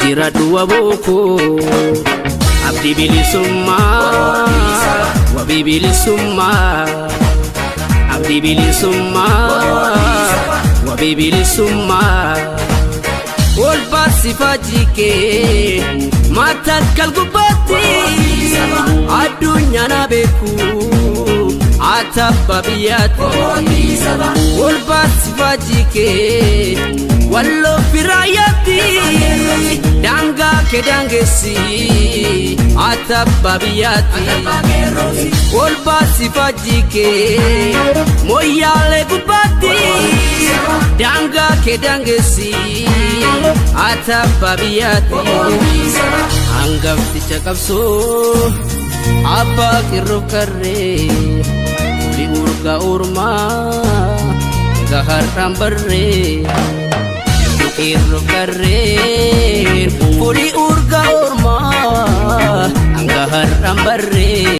Jiraadhu wabooko abdii bilisummaa wabii bilisummaa abdii bilisummaa wabii bilisummaa ol baasifaa jikee mataa gubbaatti addunyaan beeku atabba biyyaatti ol baasifaa jikee walloo firaayaatti daangaa kee daangessi atabba biyyaatti ol baasifaa jikee mooyyaalee gubbaatti daangaa kee daangessi atabba biyyaatti hangafticha qabsoo abbaa qirroof qarree oli urga ormaa egaa har'aan barree qirroof qarree oli urga ormaa hanga har'aan barree.